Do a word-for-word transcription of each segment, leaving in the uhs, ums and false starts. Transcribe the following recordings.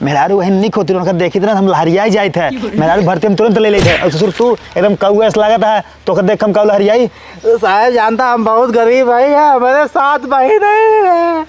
मेहरारू वही निक होती, उनका देखी त ना हम लहरियाई जाइत है। मेहरारू भर्ती हम तुरंत ले लेइत है। और ससुर तू एकदम कौआ ऐसा लागत है, तोका देख हम काउ लहरियाई। साहब जानता हम बहुत गरीब है, हमारे साथ भाई नहीं है।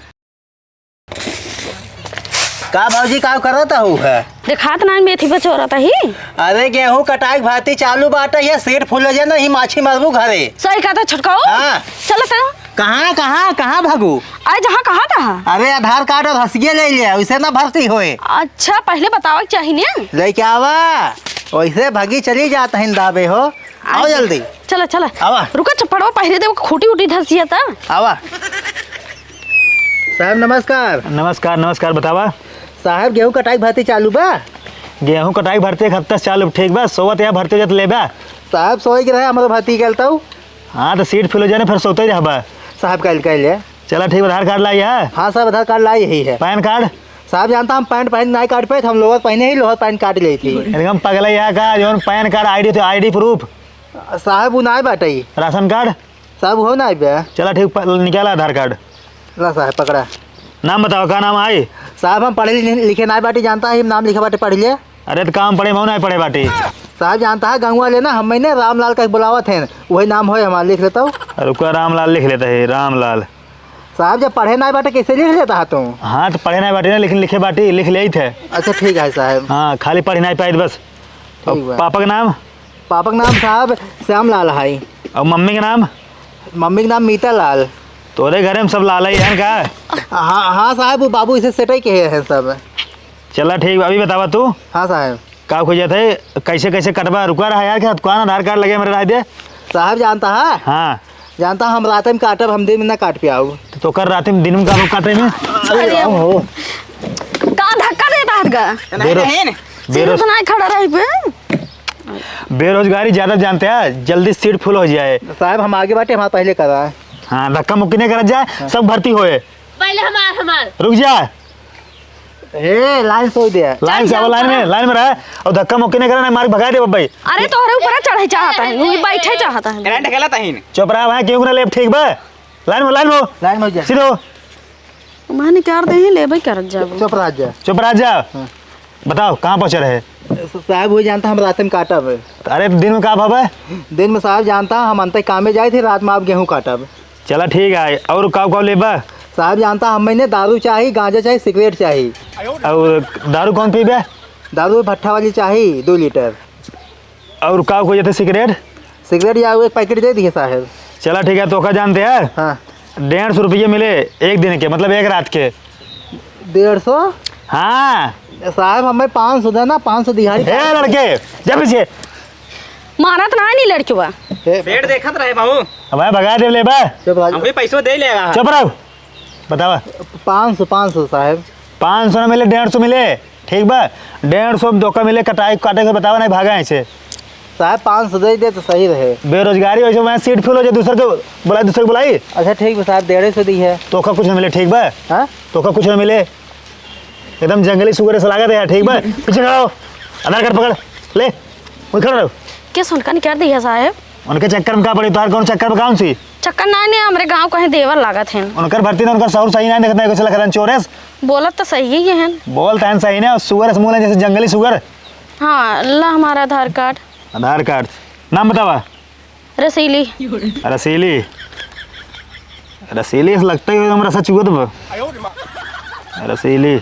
का भौजी, का करत हऊ है? देखात ना मेथी बचोरत ही। अरे, गेहूं कटाई के भर्ती चालू बाटे, ये सीट फुल हो जाए ना, ही माछी मरबू घरे। सही कहता छोटकाऊ। हाँ। चलो तो। कहाँ, कहाँ, कहाँ भागू? अरे, जहाँ कहा था। अरे, आधार कार्ड और हंसिए ले लिया, उसे ना भर्ती होए। अच्छा, पहले बतावे के चाहिए ना। लेके आवा, वैसे भागी चली जात है दाबे हो। आओ जल्दी। चला, चला। आवा। रुका, चप्पड़वा पहिरे दे, वो खूटी उटी धसिया था। आवा। साहब, नमस्कार। नमस्कार, नमस्कार, बतावा। साहब, गेहूं कटाई भर्ती चालू बा? गेहूं कटाई भर्ती एक हफ्ता से चालू, ठीक बा, सोवत या भर्ती जत लेबा। साहब, सोई के रहे, हमरो भर्ती के अलताऊ। हाँ, तो सीट फिल हो जाने, फिर सोते ही रहबा। साहब, कल, कल है। चला, ठीक बा, आधार कार्ड लाई है? हाँ साहब, आधार कार्ड लाई यही है। पैन कार्ड? साहब, जानता हम पैंट पहन नाई काट पाए, हम लोअर पहने ही लोअर पैंट काट ली थी। एकदम पगला यहाँ का, जौन पैन कार्ड, आईडी तो आईडी प्रूफ। साहब, वो नाई बाटे। राशन कार्ड? साहब, हो नाई बे। चला, ठीक, प-, निकाला आधार कार्ड। ला साहब, पकड़ा। नाम बताओ, का नाम आई? साहब, हम पढ़े लि-, लिखे नाई बाटी, जानता है, नाम लिखे बाटे, पढ़ ले। अरे, तो काम पढ़े, मऊ नाई पढ़े बाटी। साहब, जानता है, गंगवा लेना, हम मैंने रामलाल का बुलावत है, वही नाम होए हमारा, लिख लेता हूँ। रुका, रामलाल लिख लेता है, रामलाल। साहब, जब पढ़े नाई बाटे, कैसे लिख लेता है तू? हाँ, तो पढ़े नाई बाटे ना, लेकिन लिखे बाटी, लिख लेइत है। अच्छा, ठीक है साहब। हाँ, खाली पढ़े नाई पाइत बस। ठीक और बा। पापा का नाम? पापा का नाम साहब श्याम लाल है। और मम्मी का नाम? मम्मी का नाम मीता लाल। तोरे घरे में सब लाल ही हैं का? हाँ, हाँ साहब, वो बाबू इसे सेटई के हैं सब। चला ठीक बा, अभी बतावा तू। हाँ साहब। का खोजत है, कैसे कैसे कटबा? रुका रहा यार, कि कौन आधार कार्ड लगे मेरे रह दे। साहब जानता है? हाँ। जानता हम रात में काटब, हम दिन में ना काट पे आऊ। तो तोकर रात में दिन में का काटे में? अरे हो। का धक्का देता है का? बेरो-, नहीं, नहीं। बेरोज-, सीट बनाए खड़ा रही बे। बेरोजगारी ज्यादा जानते हैं, जल्दी सीट फुल हो जाए। साहब हम आगे बाटे, हमारा पहले करा है। हाँ, धक्का मुक्की नहीं करा जाए, हाँ। सब भर्ती होए। पहले हमार, हमार। रुक जा। ए, लाइन से हो दे। लाइन से चल, आवा, लाइन में, चल। लाइन में रह। और धक्का मुक्की नहीं करा, नहीं मार भगा दे बब्बई। अरे, तोहरे ऊपर चढ़े चाहता है, वही बैठे चाहता है। करंट खेला तहीन। चुप रहा भाई, क्यों ना लेब, ठीक बा? लाइन में, लाइन में। लाइन में हो जा। सीधे हो। माने कर दे ही, लेबे करत जाबो। चुप रह जा। चुप रह जा। हाँ। बताओ, कहाँ पहुँचे रहे? साहब, वही जानता, हम रात में काटब। अरे, तो दिन में का भवे? दिन में साहब जानता, हम अंते कामे जाए थे, रात में आप गेहूँ काटब। चला ठीक है, और का का लेबा? साहब जानता, हम मैंने दारू चाही, गांजा चाही, सिगरेट चाही। और दारू कौन पीबे? दारू भट्ठा वाली चाही, दो लीटर। और का को जैसे सिगरेट? सिगरेट या एक पैकेट दे दिए साहब। चला ठीक है, तोका जानते हैं? हाँ। डेढ़ सौ रुपये मिले एक दिन के, मतलब एक रात के। डेढ़ सौ? हाँ। साहब, हमें पाँच सौ देना, पाँच सौ दिहाड़ी। ए लड़के, जा पीछे। मारत ना है नी लड़कवा। ए, पेट देखत रहे बाबू। अब भगा दे ले बा। चुप रह जा। हमको पैसो दे लेगा। चुप रहो। बतावा। पाँच सौ, पाँच सौ साहब। पाँच सौ ना मिले, डेढ़ सौ मिले। ठीक बा, डेढ़ सौ में धोखा मिले, कटाई काटे के बतावा, नहीं भागा ऐसे। साहब, पाँच सौ दे दे तो सही रहे। बेरोजगारी वैसे मैं सीट फुल हो जाए, दूसर के बुलाई, दूसर के बुलाई। अच्छा, ठीक बा साहब, डेढ़ सौ दी है। तोका कुछ ना मिले, ठीक बा? हाँ? तोका कुछ ना मिले, एकदम जंगली सुअर से लागत है यार, ठीक बा? पीछे खड़ा हो, आधार कार्ड पकड़, ले, वहीं खड़ा रहो। क्या सुनकर निकाल दिया साहब? उनके चक्कर में का पड़ी, तोहार कौन चक्कर में, कौन सी? चक्कर ना, नहीं, हमरे गाँव कहीं देवर लागत हैं। उनकर भर्ती ना, उनकर सहूर सही ना, देखत नहीं, कैसे लगत हैं, चोरेस। बोलत तो सही ही हैं। बोलत हैं सही ना, सुअर से मुँह जैसे जंगली सुअर। हाँ, ला हमारा आधार कार्ड। आधार कार्ड। नाम बतावा। रसीली। रसीली। रसीली से लगता ही एकदम रसा चुअत बा। रसीली।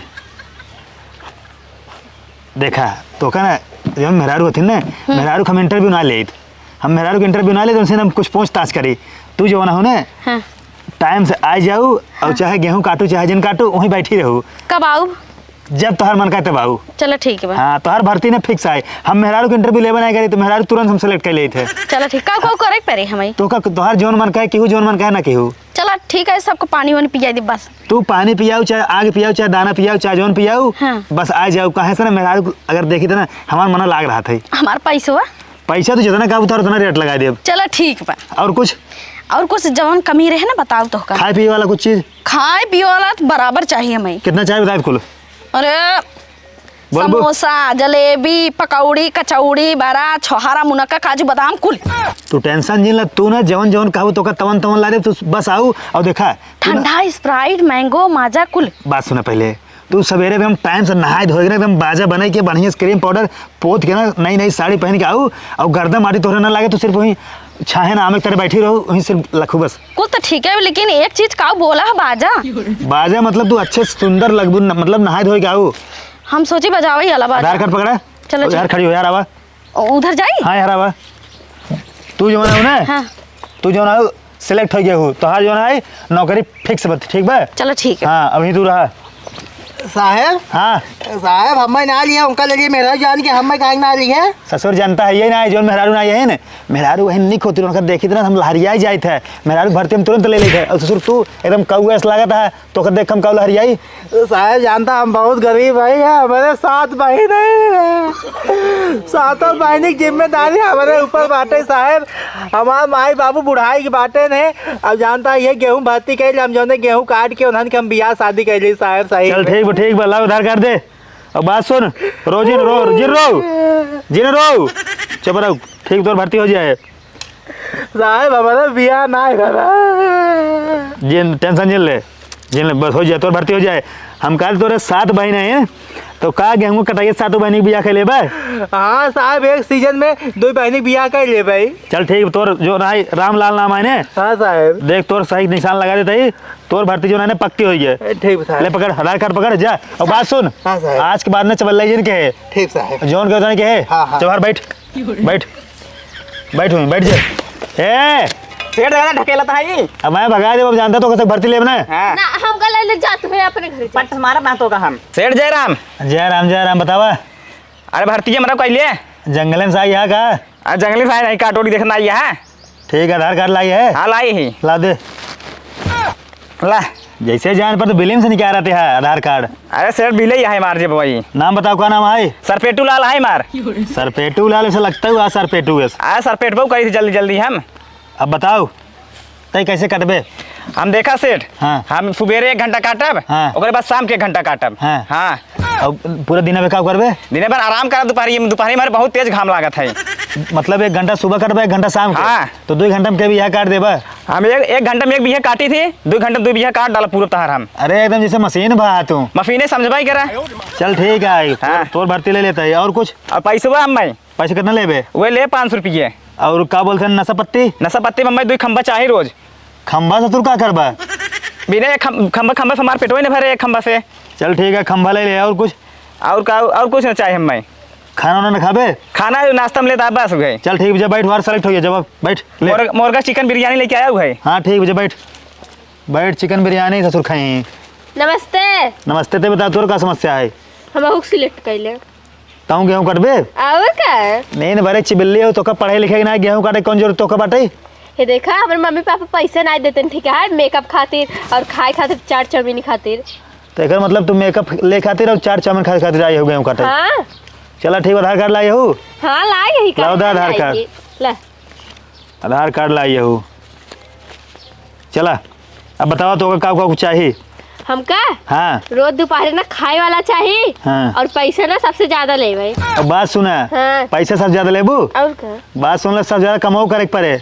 देखा, तोका ना, जब मेहरारू होती ना, हम्म। मेहरारू के हम इंटरव्यू ना लेत। हम मेहरारू के इंटरव्यू ना लेत, उनसे हम कुछ पूछताछ करी। तू जो ना हो ना, हाँ। टाइम से आ जाऊ और हाँ। चाहे गेहूं काटू, चाहे जिन काटू, वहीं बैठी रहू। कब आऊ? जब तोहार मन करे तब आऊ। चलो ठीक बा। हाँ, तोहार भर्ती ना फिक्स आए। हम मेहरारू के इंटरव्यू लेबे नहीं करी, तो मेहरारू तुरंत हम सेलेक्ट कर लेते हैं। चलो ठीक, का, का करे के पड़े हमें? तो का, तोहार जोन मन करे केहू, जोन मन करे ना केहू। चला ठीक है, सबको पानी वानी पिया दे बस। तू पानी पियाऊ, चाहे आग पियाऊ, चाहे दाना पियाऊ, चाहे जौन पियाऊ, हाँ। बस आ जाऊ। काहे से ना, मेहरारू अगर देखी तो ना, हमार मन लाग रहा था। हमार पैसवा? पैसा तो जितना कहबू तोहर उतना रेट लगा देब। चला ठीक बा। और कुछ? और कुछ जवन कमी रहे ना, बताओ तो का। खाए पिए वाला कुछ चीज? खाए पिए वाला तो बराबर चाहिए हमें। कितना चाहे बताए कुल? अरे, बोल, बोल। समोसा, जलेबी, पकौड़ी, कचौड़ी, बरा, छोहारा, मुनक्का, काजू, बादाम, कुल। तू टेंशन जिन ला, तू ना जवन जवन कहबू तोका तवन तवन ला दे, तू बस आऊ और देखा, तू ना ठंडा, स्प्राइट, मैंगो, माजा, कुल। बात सुना पहले, तू सबेरे एकदम टाइम से नहाए धोए के ना, एकदम बाजा बनाई के बढ़िया से क्रीम पाउडर पोत के ना, नई नई साड़ी पहन के आऊ, और गर्दा माटी तोहरे ना लागे, तू सिर्फ वहीं छाहे ना आमे के तरह बैठी रहू, वहीं सिर्फ लखू बस। कुल तो ठीक है, लेकिन एक चीज काऊ बोला है बाजा। बाजा मतलब तू अच्छे से सुंदर लगबू न, मतलब नहाए धोए के आऊ। हम सोची बजावे ही वाला बाजा। आधार कार्ड पकड़ा। चलो, और यार ठीक। खड़ी हो यार, आवा। उधर जाई? हाँ यार, आवा। तू जो ना हो ना, हाँ। तू जो ना हो, सिलेक्ट हो गया हो, तोहार जो ना है, नौकरी फिक्स बत, ठीक बा? चलो, ठीक है। हाँ, अभी तू रहा। साहेब? हाँ। साहेब, हमें ना लिया, उनका ले लिए, मेहरारू जान के हमें काहे ना लिए? ससुर जानता है, ये ना है, जो मेहरारू ना ये है ना, मेहरारू वही निक होती, उनका देखी तो ना हम लहरिया ही जाइत है, मेहरारू भर्ती हम तुरंत ले लेते हैं। और ससुर तू एकदम कौआ से लागत है, तोके देख हम काऊ लहरियाई? साहेब जानता हम बहुत गरीब है, ये हमारे सात बहिन है, सातों बहिनी की जिम्मेदारी हमारे ऊपर बाटे साहेब। हमार माई बाबू बुढ़ाई के बाटे ने, अब जानता है ये गेहूं भर्ती कैले, हम जौने गेहूं काट के उन्हन के हम बियाह शादी कैली साहेब। सही चल में। ठीक बा, ठीक बा, लाओ आधार कार्ड दे। अब बात सुन, रो जिन रो, जिन रो, जिन रो, चुप रहो, ठीक तोर भर्ती हो जाए। साहेब, हमारा बियाह ना है, बाबा। जिन, टेंशन जिन ले, जिन ले, बस हो जाए, तोर भर्ती हो जाए। हम काल तोरे सात बहिन हैं, तो का गेहूं कटाइए सातों बहिनी के बियाह के लेबे? हाँ साहेब, एक सीजन में दो बहिनी के बियाह कर लेबे। चल ठीक, तोर जो ना है, रामलाल नाम है ने? हाँ साहेब। देख, तोर सही निशान लगा देते ही, तोर भर्ती जो ना है, पक्की हो गई। ठीक साहेब। ले पकड़, आधार कार्ड पकड़, जा। और बात सुन, हाँ साहेब। आज के बाद ना चबल्ला जिन के है। ठीक साहेब। जौन के उतने के है। हाँ, हाँ। चल बाहर बैठ। बैठ, बैठ हुई, बैठ जा। ए! सेठ दादा ढकेला था ही। अब मैं भगा दे, अब जानता तो कैसे भर्ती लेब ना। हाँ। ना, हमका ले, ले जात हुए अपने घर। पट मारा ना तो का हम। सेठ जयराम। जयराम, जयराम, बतावा। अरे भर्ती हमरा कैले? जंगलन से आई है का? अरे जंगली साहब नहीं, काटोरी देखना आई है। ठीक है, आधार कार्ड लाई है? हाँ, लाई ही। ला दे। ला। जैसे जान पर तो बिलिम से निकाल रहे हैं आधार कार्ड। अरे सेठ, बिले ही है मार जे भाई। नाम बताओ, का नाम है? सरपेटू लाल है मार। सरपेटू लाल ऐसा लगता हुआ सरपेटू है। अरे सरपेटू कही थी जल्दी जल्दी हम। अब बताओ, तय कैसे कटबे? हम देखा सेठ, हाँ। हम सुबेरे एक घंटा काटब, हाँ। ओकरे बाद शाम के एक घंटा काटब। हाँ। हाँ। अब पूरा दिन में का करबे? दिन भर आराम करब, दोपहरी में, दोपहरी में बहुत तेज घाम लागत है। मतलब एक घंटा सुबह काटबे, एक घंटा शाम के? हाँ। तो दो घंटा में के बिया काट देबा? हम एक, एक घंटा में एक बिया काटी थी, दो घंटा में दो बिया काट डाला पूरा तहार हम। अरे एकदम जैसे मशीन बा तू। मशीने समझबा ही करा। चल ठीक है, हाँ। तोर भर्ती ले लेता है। और कुछ? और पैसवा हम भाई? पैसे कितना लेबे? वे ले पाँच सौ रुपये। और का बोलते हैं, नशा पत्ती? नशा पत्ती में भाई दो खंबा चाही रोज। खंबा से तू का करबा? बिना एक खम-, खंबा, खंबा से हमार पेटवा ही ना भरे एक खंबा से। चल ठीक है, खंबा ले ले। और कुछ? और का, और कुछ ना चाहे हमें। खाना वाना ना खाबे? खाना नाश्ता में लेता है बस हो गए। चल ठीक, जा बैठ, बाहर सेलेक्ट हो गया, जब बैठ, ले। मोर-, मोरगा चिकन बिरयानी लेके आया हुआ है। हाँ ठीक, जा बैठ, बैठ, चिकन बिरयानी ससुर खाई। नमस्ते। नमस्ते, ते बता तोर का समस्या है? हम अहुक सिलेक्ट कैले। ताऊ गेहूं काटबे? और का? नींद भरे चिबिल्ली हो, तोका पढ़े लिखे के ना, गेहूं काटे कौन जरूरत तोका बाटे? ये देखा, हमरे मम्मी पापा पैसा ना देते, ठीक है, मेकअप खातिर और खाए खातिर, चाट चाउमीन खातिर। तो एकर मतलब तू मेकअप ले खातिर और चाट चाउमीन खाए खातिर आई हो गेहूं काटे? हाँ। चला ठीक, आधार कार्ड लाई हो? हाँ, लाई यही लाओ कार्ड, दा आधार लाई कार्ड। की। ला। आधार कार्ड लाई हो। चला, अब बतावा तोका का, का कुछ चाही? हमका? हाँ। रोज दोपहर ना खाए वाला चाही। हाँ। और पैसा ना सबसे ज्यादा लेबे। अब बात सुना। हाँ। पैसा सबसे ज्यादा लेबू? और का? बात सुन ले, सबसे ज्यादा कमाओ करे के पड़े।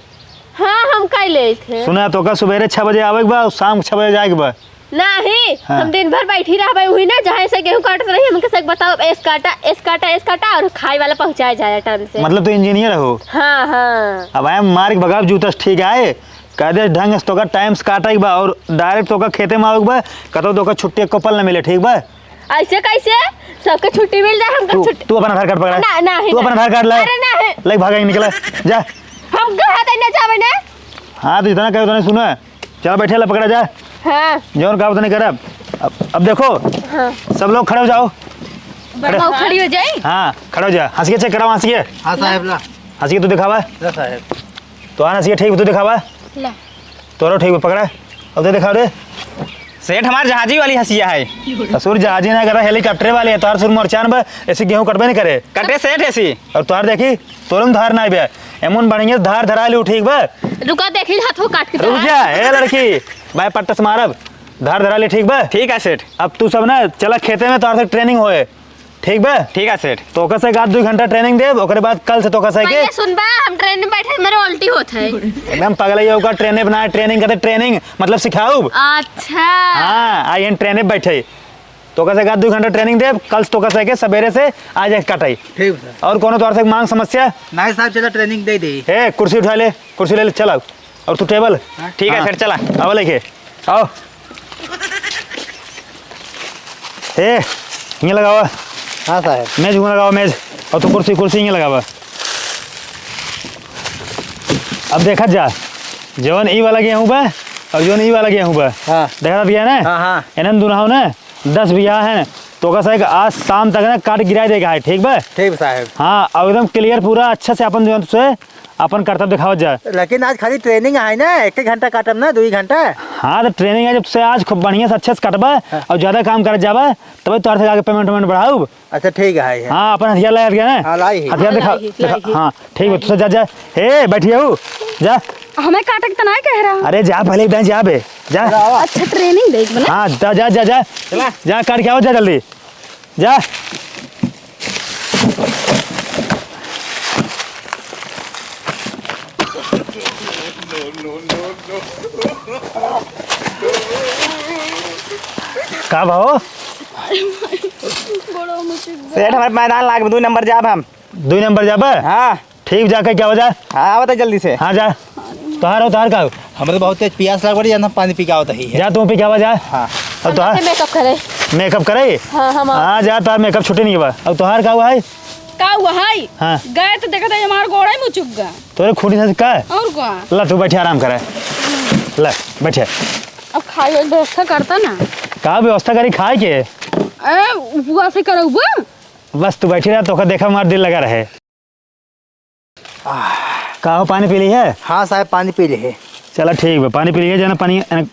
हाँ, हम का लेत है। सुना, तोका सुबेरे छह बजे आवे के बा और शाम के छह बजे जाए के बा। नहीं, हाँ। हम दिन भर बैठी रहबे, वही ना, जहाँ से गेहूं काटत रही, हमके सब बताओ, एस काटा, एस काटा, एस काटा, और खाए वाला पहुँचाए जाए टाइम से। मतलब तू इंजीनियर हो? हाँ, हाँ। अब आए मार के भगाव जूता से ठीक आए, कह दे ढंग से तोका टाइम से काटे के बा और डायरेक्ट तोका खेते में आवे के बा, कतो तोका छुट्टी एको पल न मिले, ठीक बा? ऐसे कैसे? सबके छुट्टी मिल जाए, हमका तू, छुट्टी तू अपन आधार कार्ड पकड़ा। ना, नहीं, तू ना। अपन आधार कार्ड ला। अरे, नहीं। ले भागा, निकला, जा। हम कहा था ना जावे ना। हाँ, तो जितना कहे उतना सुनो। चलो बैठे ला, पकड़ा जा। हाँ। जौन कहा उतने करब। अब, अब देखो, हाँ। सब लोग खड़े हो जाओ। बड़वा खड़ी हो जाई? हाँ, खड़े हो जा। हंस के चेक कराओ, हंस के। हाँ साहेब, ला। हंस के तू दिखावा। ला साहेब। तो हंस के ठीक, तू दिखावा। ला। तोरो ठीक बा, पकड़ा। अब दे दिखाओ रे। सेठ, हमार जहाजी वाली हंसिया है। ससुर जहाजी ना करा, हेलीकॉप्टर वाली है। तोहार सुर मोरचान बा, ऐसे गेहूं कटबे नहीं करे। कटे सेठ ऐसी। और तोहार देखी, तोरम धार ना बे। एमन बढ़िया धार धरा लू, ठीक बा? रुका, देखी, हाथों काट के रुक धरा। जा, ए लड़की, भाई पट्टा से मारब। धार धरा ले, ठीक बा? ठीक है सेठ। अब तू सब ना चला खेते में, तोहार से ट्रेनिंग होए, ठीक बा? ठीक है सेठ। तो ओकर से एक आध दो घंटा ट्रेनिंग देब, ओकरे बाद कल से तो ओकर से के पहले सुनबा, हम ट्रेन में बैठे, मेरे उल्टी होत है। एकदम पगला ही होगा, ट्रेन में ना, ट्रेनिंग कहते, ट्रेनिंग मतलब सिखाऊब। अच्छा। हाँ, आई एन ट्रेन में बैठे। तोका से का दू घंटा training देब, कल से तोका से के सबेरे से आज एक काटाई। ठीक सर। और कोनो तोहर से मांग समस्या? नहीं साहब, चला training दे दे। हे, कुर्सी उठा ले, कुर्सी ले ले, चल आओ। और तू table। हाँ। ठीक है हाँ। सर, चला। आओ लेके, आओ। हे, हियाँ लगावा। हाँ साहब। मेज हुआँ लगावा, मेज। और तू कुर्सी, कुर्सी हियाँ लगावा। अब देखत जा, जौन ई वाला गेहूँ बा और जौन ई वाला गेहूँ बा। हाँ। देखत गया ना? हाँ, हाँ। इन्हन दुनहु ना दस बीघा है, तो ओका से आज शाम तक ना काट गिराई देगा है, ठीक बा? ठीक साहब। हाँ, और एकदम clear पूरा अच्छा से अपन जौन से अपन करतब देखावत जा। लेकिन आज खाली training है ना, एक एक घंटा काटब ना, दू ही घंटा। हाँ, तो training है, जब से आज खूब बढ़िया से अच्छे से कटबा हाँ। और ज्यादा काम करत जाबा, तबे तोहर से आगे payment वेमेंट बढ़ाउब। अच्छा, ठीक है, है। हाँ, अपन हथियार लायत गया ना? हाँ, लाई है। हथियार दिखा, लाई है, दिखा, लाई है। हाँ, ठीक बा, तू जा, जा। हे, बैठिए हो, जा। हमें काटे के तो नहीं कह रहा। अरे जा, पहले एक दाएं जा बे, जा। अच्छा, training दे एक मिनट। हाँ, जा, जा, जा, जा। चला। जा, काट के आओ, जा जल्दी। जा। का भाव? बड़ा मुझे सेठ, हमारे मैदान लाग में दू नंबर जाब हम। दू नंबर जाबे? हाँ। ठीक, जा के क्या हो जा? हाँ, आवत है जल्दी से। हाँ, जा। तोहार हो, तोहार का हो? हमरे बहुत तेज पियास लग रही है, हम पानी पी के आवत ही है। जा, तू पी के आवा जा। हाँ। और तोहार? हमसे makeup करे। Makeup करे? हाँ, हम हाँ, जा, तोहार makeup छुट्टी नहीं बा। और तोहार का हुआ है? का हुआ है? हाँ। गए तो देखा था, हमार गोड़ा ही मुचुक गया। तोरे खूंटी से का? और का? ला, तू बैठे आराम करे। ला, बैठे। अब खाए वाली व्यवस्था करता ना। का व्यवस्था करी खाए के? ए, उपवास ही करउबा? बस तू बैठी रहा, तोका देखा हमार दिल लगा रहे। का हो, पानी पी ली है? हाँ साहब, पानी पी ली है। चला ठीक बा, पानी पी ली है, जाना पानी, एन,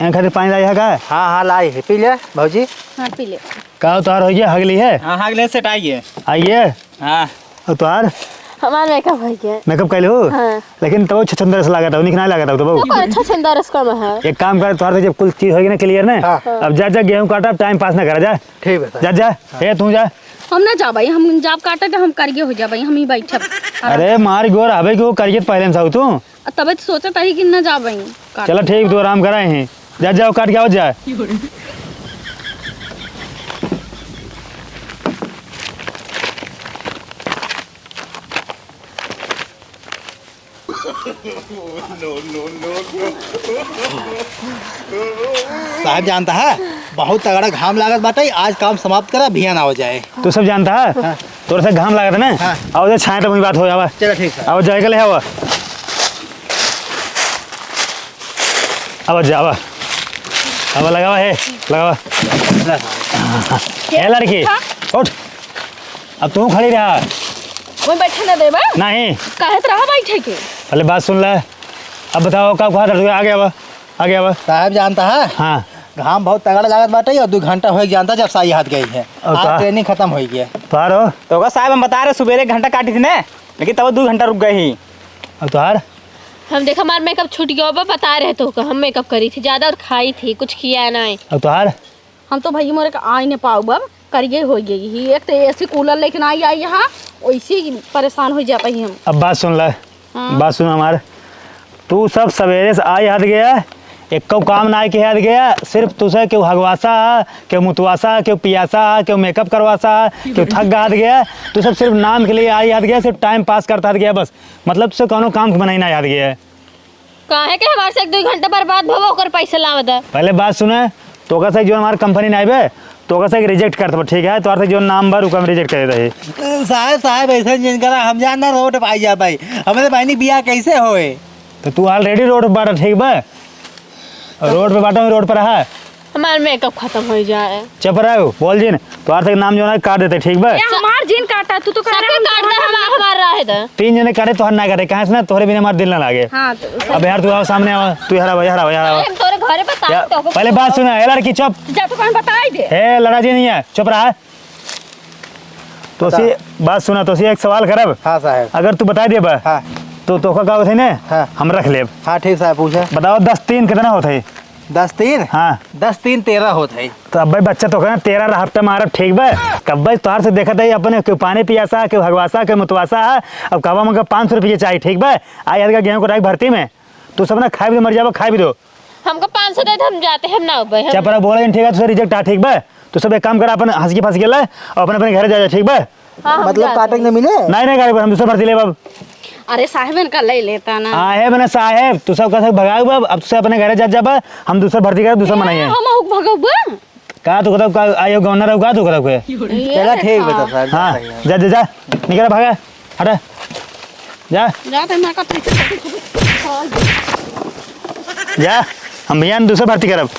एन खातिर पानी लाई है का? हाँ, हाँ, लाई है, पी ले भौजी। हाँ, पी ले। का हो, तोहार हो गया, हग ली है? हाँ, हग ले, सेट आई है। आई है? हाँ। और तोहार? हमार makeup हो गया। Makeup कर लो? हाँ। लेकिन तब छछंदर से लागत हो, निक ना लागत हो तब। तो कौन छछंदर से कम है? एक काम कर, तोहार तो जब कुल चीज होगी ना clear ना, हाँ। अब जा, जा गेहूं काटा, अब time pass ना करा, जा। ठीक है सर। जा, जा। हाँ। ए, तू जा। हम ना जाबई, हम जाब काटे तो हम करगे हो जाबई, हम ही बैठब। अरे मार गोर हबे कि वो करगे तो पहले में साहू तू। तबे तो सोचत ही कि ना जाबई काटे। चला ठीक, तू आराम करा ही। जा, जाओ काट के आओ जा। साहब जानता है, बहुत तगड़ा घाम लागत बाटे, आज काम समाप्त करा, बिहान आओ जाए। तू सब जानता है? हाँ। तोरे से घाम लागत है ना? हाँ। आओ जा, छाया तो वही बात हो जावा। चलो ठीक है। आओ जाए के ले आओ। अब जा, अब। अब लगावा है, लगावा। ए लड़की, हाँ? उठ। अब तू खड़ी रहा। वहीं बैठे ना देबा? नहीं। काहे त रहा बैठे के? पहले बात सुन ले। अब बताओ, का कहा था तू? आगे अब, आगे अब। साहब जानता है? हाँ। घाम बहुत तगड़ा लागत बाटे और दू घंटा हो जानता जब साई हाथ गई है। और आज का? Training खत्म हो गया। तोहार हो? तो का साहब हम बता रहे, सुबेरे एक घंटा काटी थी ना, लेकिन तब दू घंटा रुक गए ही। और तोहार? हम देखा, हमार makeup छूट गया बा, बता रहे तो का, हम makeup करी थी ज्यादा और खाई थी, कुछ किया नहीं। और तोहार? हम तो भैया मोरे का आई न पाऊ बा, करिए हो गई ही। एक तो AC cooler लेके ना आई, आई यहाँ, वैसे ही परेशान हो जाता ही हम। अब बात सुन ले, हाँ। बात सुन हमार, तू सब सवेरे से आई हाथ गया, एको काम ना के हाथ गया, सिर्फ तुसे केहू हगवासा है, केहू मुतवासा है, केहू पियासा है, केहू makeup करवासा है, केहू थक हाथ गया, तू सब सिर्फ नाम के लिए आई हाथ गया, सिर्फ time pass करता हाथ गया बस। मतलब से कौनो काम के बनाई ना याद गया है। काहे के हमार से एक दो घंटा बर्बाद भवा, ओकर पैसा लावत है। पहले बात सुने, तोका से जो हमार company ना आइबे, तोका से reject कर देबो, ठीक है? तोहर से जो नाम बा, ओका हम reject कर देते हैं। साहब, साहब, ऐसे जिन करा, हम जान ना road पे आई जा भाई। हमारे बहनी बियाह कैसे होए? तो तू already road पे बाटा, ठीक बा? Road पे बाटा, road पर रहा। हमार makeup खत्म हो जाए। चुप रहो, बोल जिन, तोहार तक नाम जो ना काट देते, ठीक बा? ए, हमार जिन काटा, तू तो कह रहा सबके है हम काट दे, तोहार हमार, हमार रहे दे। तीन जने काटे, तोहार ना काटे, काहे से ना, तोहरे बिना हमार दिल ना लागे। हाँ, तो अब यार, तू आओ सामने, आओ, तू यहाँ आओ, यहाँ आओ, यहाँ आओ। अरे, हम तोरे घरे बता, या, तो पहले बात सुना, ए लड़की, चुप। जा, तू कौन बताई दे? ए, लड़ा जी नहीं है, चुप रहा। तो बता। सी, बात सुना, तो सी एक सवाल करब। हाँ, साहब। अगर तू बताई देबा, हाँ। तो तोका का होथे ने, हाँ। हम रख लेब। हाँ, ठीक, साहब, पूछा। बताओ, दस तीन कितना होथे? दस तीन? हाँ। दस तीन तेरह होत है। तो अब्बे बच्चा तो कहना, तेरह हफ्ता मारब, ठीक बा? कब्बे तोहार से देखत है, अपने केहू पानी पियासा, केहू हगवासा, केहू मुतवासा है। अब कहबा हमका पाँच सौ रुपये चाहिए, ठीक बा? आई हल्का गेहूँ कटाई भर्ती में, तू सब ना खाए भी दो, मर जाबा, खाए भी दो। हमका पाँच सौ दे दे, हम जाते, हम ना अब्बे, हम चपरा बोला जिन, ठीक है, तुसे reject आ, ठीक बा? तू सब एक काम करा, अपन हंस के फंस के ले और अपन अपने घरे जा, जा, ठीक बा? हाँ, हम मतलब जाते काटे के हैं। न मिले? नहीं, नहीं, गाड़ी पर हम दूसरा भर्ती लेब अब। अरे साहेब, इनका ले लेता ना। साहेब ना साहेब, तू सब कैसे भगाऊ बा? अब तू सब अपने घरे जा, जा बा, हम दूसरा भर्ती करब, दूसरा ए, मनाइए। हम आउक भगाऊ बा? का तू कहता का आयो गौना रहू का तू कहता के? ये चला ठीक देखा। बा तो सर, हाँ, जाता ही है। जा, जा, जा, निकल भागा, हटा, जा। जा तो मैं का ठीक से जा, हम भैया दूसरा भर्ती करब।